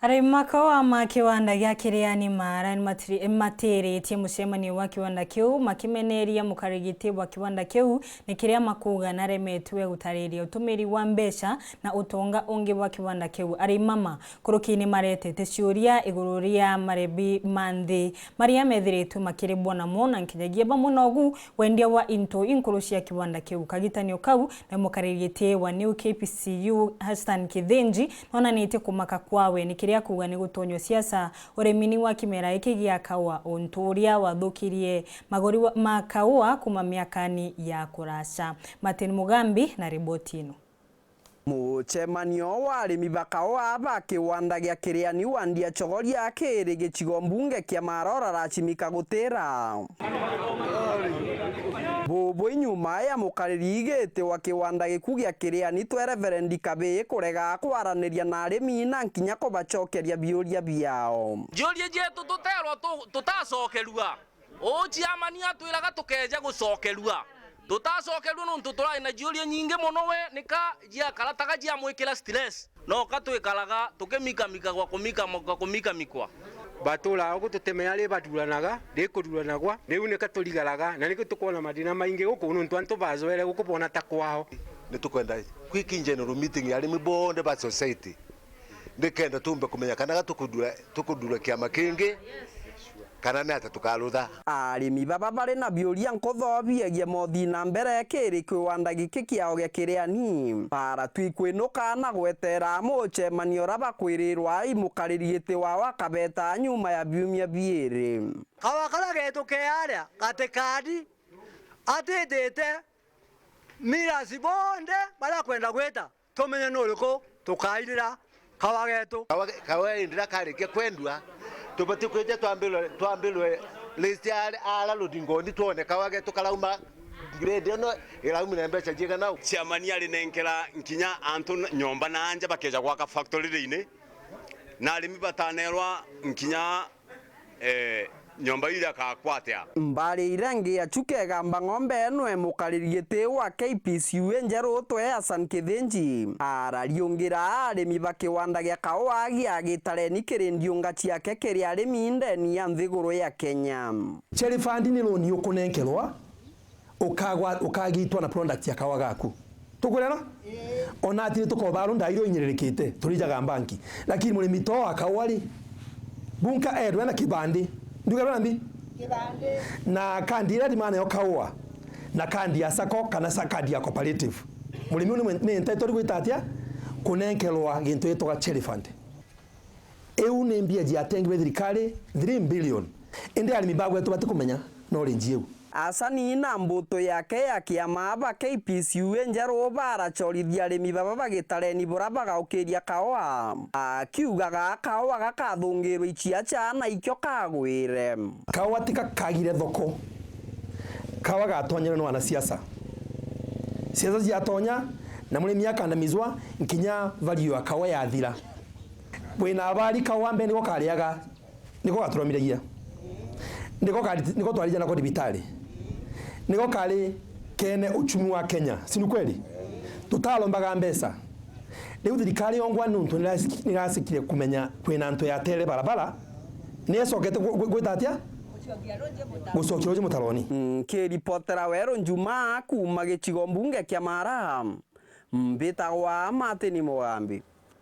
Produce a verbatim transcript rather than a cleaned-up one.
Arimi ma kaua ma kiwanda gia Kiriani Maara ni matiri-, matiritie mucemanio wa kiwanda kiu, makimeneria mukarigiti wa kiwanda kiu ni kiria makuuga naremetwe gutariria utumiri wa mbeca na utonga ungi bwa kiwanda kiu. Arimi mama nkuruki ni maretete ciuria iguru ria marebi ma nthi maria methiritwe makiribwo namo, na nkinyagia bamwe nogu wendia wa into inkuru cia kiwanda kiu. Kagitanio kau, na mukariritie wa New K P C U Hassan Kithinji nonanitie kumaka kwawe ni kiria akuuga ni gutonywa siasa urimini wa kimera giki gia kaua, untu uria wathukirie magori wa, ma kaua kuma miakani ya kuraca. Martin Mugambi na riboti ino. Mucemanio wa arimi ba kaua ba kiwanda gia Kiriani wa Ndia Chogoria kiri gicigo mbunge kia Maara uraracimika gutira. Bubu nyuma ya mukariri giti wa kiwanda giku gia Kiriani twe Reverend Kabii kurega kwaraniria na arimi na nkinya kubacokeria biuria biao. Ciuria cietu tuteerwa tu-, tutacokerua. Uu chairman atwiraga tukeeja gucokerua. Tutacokerua nontu turaari na ciuria nyingi mono, we nika ciakarataga ciamwikira stress. Noka twikaraga tukimikamikagwa, kumikamikwa, kumikamikwa. Baturaa ugu tutemea ri bathuranaga, ri kuthuranagwa, riu nika turigaraga, na nikio tukwona mathina maingi guku nontu antu bazoere guku boona ta kwao. Ni tukwenda kwika general meeting ya arimi bonthe ba society. Nikenda tuumbe kumenya kana ga tukuthura, tukuthura kiama kingi, kana ni atia tukarutha. Arimi baba bari na biuria nkutho biegie mothii na mbere kiri kiwanda giki kiao gia Kiriani. Bara twikwinuka na gwetera mucemanio uria bakwirirwa i mukariri giti wao akabeta nyuma ya biumia biiri. Kawa karia geetu ke aria gatikari atitite mirasi bonthe baria kwenda gwita. Tumenye nuriku tukairira kawa geetu. Kawa, kawa indi riria karikia kwendua, tubati kwija twambirwe, twambirwe list ya ari-, ara ruthingoni twone kawa geetu karauma grade ino iraumire mbeca ciigana u. Chairman arinenkera nkinya antu n-, nyomba na nja bakeja gwaka factory riini, na arimi bataneerwa nkinya eh, nyomba iria akakwatia. Mbari iria ingi ya Chuka Igamba Ng'ombe nwe mukariri giti wa K P C U injeru twe Hassan Kithinji arariungira arimi ba kiwanda gia kaua gia Gitareni kiri ndiunga ciake kiri arimi ndeni ya nthiguru ya Kenya. Cherry Fund ni loan ukunenkerwa ukagwa-, ukagitwa na product ya kawa gaku. Tukwirana? Ona ati ni tukoba aru ndairo inyiririkite, turijaga mbanki. Lakini murimi to wa kawa ri, bunka edwe na kibandi. Nduga na mbi? Kibandi. Na kandi iria rimana yo kawa, na kandi ya sacco kana sa-, kandi ya cooperative. Murimi ni mwen-, ni entitled gwita atia? Kunenkerwa gintu gitwa Cherry Fund. Iu ni mbia ciatengirwe thirikari, three billion. Indi arimi bagwetu batikumenya knowledge iu. Hassan na mbutu yake ya kiama ba K P C U injeru baracorithia arimi baba ba Gitareni bura bagaukiria kaua, akiugaga kaua gakathungirwe ichiacha na ikio kagwire. Kaua tika kagire thoko. Kaua gatonyerwe ni wanasiasa. Siasa ciatonya, na murimi akandamizwa, nkinya value ya kaua yathira. Bwina abari kaua mbere niko kariaga, niko gaturomiragia. Niko kari-, niko twarija nako thibitari. Niko kari kene uchumi wa Kenya. Si ni kweli? Tutarombaga mbeca. Riu thirikari yongwa nuntu nirasiki-, nirasikire kumenya kwina antu yatere barabara, niecokete gu-, gu-, gwita atia? Gucokia ruji mutaroni. Nkiripotera Weru Njuma kuuma gicigo mbunge kia Maara, mbitagwa Martin Mugambi.